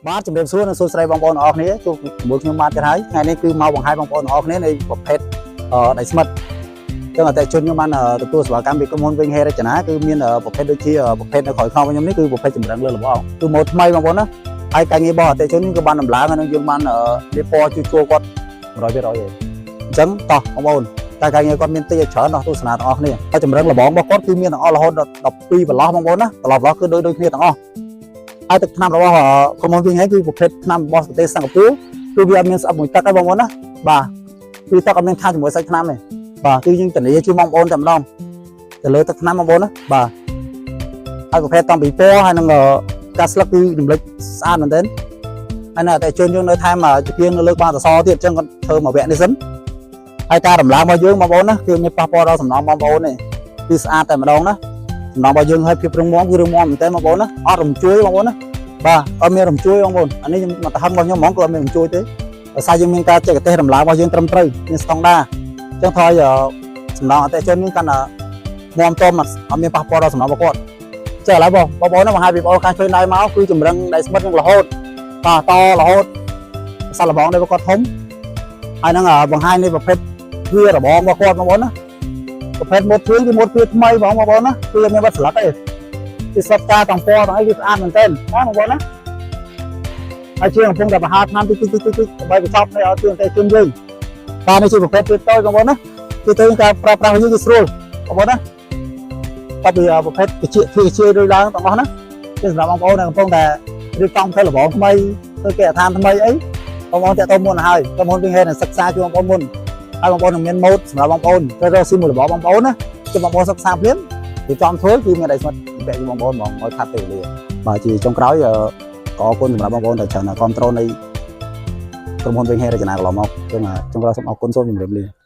បាទជំរាបសួរនិងសួស្តីបងប្អូនទាំងអស់គ្នាជួបជាមួយខ្ញុំបាទទៀតហើយថ្ងៃនេះគឺមកបង្ហាញបងប្អូនទាំងអស់គ្នានៃប្រភេទអឺដៃស្មិតចឹងអតិថិជនខ្ញុំបានទទួលសេវាកម្មពីក្រុមហ៊ុនវិញហេរចនាគឺមានប្រភេទដូចជាប្រភេទនៅក្រោយខ្នងខ្ញុំនេះគឺប្រភេទចម្រឹងលើលបងគឺម៉ូតថ្មីបងប្អូនណាហើយការងាររបស់អតិថិជនគឺបានដំឡើងហើយនឹងយើងបានលាបពណ៌ជួសជុលគាត់100%ឯងអញ្ចឹងតោះបងប្អូនតែការងារគាត់មានតិចឲ្យច្រើនដល់ទស្សនាទាំងអស់គ្នាហើយចម្រឹងលបងរបស់គាត់គឺមានទាំងអស់រហូតដល់12ប្រឡោះបងប្អូនណាប្រឡោះប្រឡោះគឺដូចដូចគ្នាទាំងអស់ ហើយទឹកថ្នាំរបស់ក្រុមហ៊ុនវិញហើយគឺប្រភេទថ្នាំរបស់ប្រទេសសិង្ហបុរីគឺវាអត់មានស្អប់មួយទឹកទេបងប្អូនណាបាទគឺទឹកអត់មានខាតជាមួយសាច់ថ្នាំទេបាទគឺយើងធានាជូនបងប្អូនតែម្ដងទៅលើទឹកថ្នាំបងប្អូនណាបាទហើយប្រភេទតំពីពណ៌ហើយនឹងការស្លឹកគឺរំលេចស្អាតមែនទែនហើយនៅតែជនយើងនៅថែមជាជាងនៅលើក្បាលសសរទៀតអញ្ចឹងគាត់ធ្វើមកវគ្គនេះសិនហើយការដំឡើងរបស់យើងបងប្អូនណាគឺមានប៉ះពាល់ដល់សំណងបងប្អូនទេគឺស្អាតតែម្ដងណាសំណងរបស់យើងឲ្យភាពរឹងមាំគឺរឹងមាំមែនទែនបងប្អូនណាអត់រំជួយបងប្អូនណា បាទអត់មានរំជួយបងប្អូនអានេះខ្ញុំមកទៅហឹងរបស់ខ្ញុំហ្មងក៏អត់មានរំជួយទេដោយសារយើងមានការបច្ចេកទេសដំឡើងរបស់យើងត្រឹមត្រូវមានស្តង់ដាអញ្ចឹងថយសំណងអតិថិជនយើងកាន់តែមាំតមអត់មានប៉ះពាល់ដល់សំណងរបស់គាត់ចេះឥឡូវបងបងប្អូនបង្ហាញពីបងប្អូនខាងឆ្វេងដៃមកគឺចម្រឹងដៃស្មិតនឹងរហូតបាទតរហូតសាឡបងនេះគាត់ធំហើយនឹងបង្ហាញនៃប្រភេទទ្វាររបងរបស់គាត់បងប្អូនណាប្រភេទម៉ូតទ្វារគឺម៉ូតទ្វារថ្មីបងប្អូនណាគឺអត់មានបាត់ស្លឹកទេគឺសុទ្ធការទាំងពណ៌ទាំងអីគឺស្អាតមែនទែនណាបងប្អូនណា ហើយជាងកំពុងតែបហាឆ្នាំតិចតិចតិចតិចដើម្បីកញ្ចប់នេះឲ្យទៀងតែជឿនយើងបាទនេះជាប្រភេទទៀតតូចបងប្អូនណាគឺទៅការប្រើប្រាស់របស់យើងគឺស្រួលបងប្អូនណាតពីប្រភេទវិជាធ្វើវិជារួចឡើងទាំងអស់ណាគឺសម្រាប់បងប្អូនដែលកំពុងតែរៀបចំធ្វើលបងថ្មីធ្វើគេអដ្ឋានថ្មីអីបងប្អូនតាក់ទងមុនហើយបងប្អូនវិញហេនឹងសិក្សាជួយបងប្អូនមុនហើយបងប្អូននឹងមានម៉ូតសម្រាប់បងប្អូនត្រូវរកស៊ីមួយលបងបងប្អូនណាគឺបងប្អូនសិក្សាភ្លាមរៀបចំធ្វើគឺមានអីស្មិតពាក់បងប្អូនហ្មងឲ្យខាត់ពេលវេលាបាទជាចុងក្រោយ ក៏អរគុណសម្រាប់បងប្អូនដែលច្រើនគ្រប់គ្រងនៃក្រុមហ៊ុនវិញហេរចនាកន្លងមកចឹងចុងក្រោយសូមអរគុណសូមជម្រាបលា។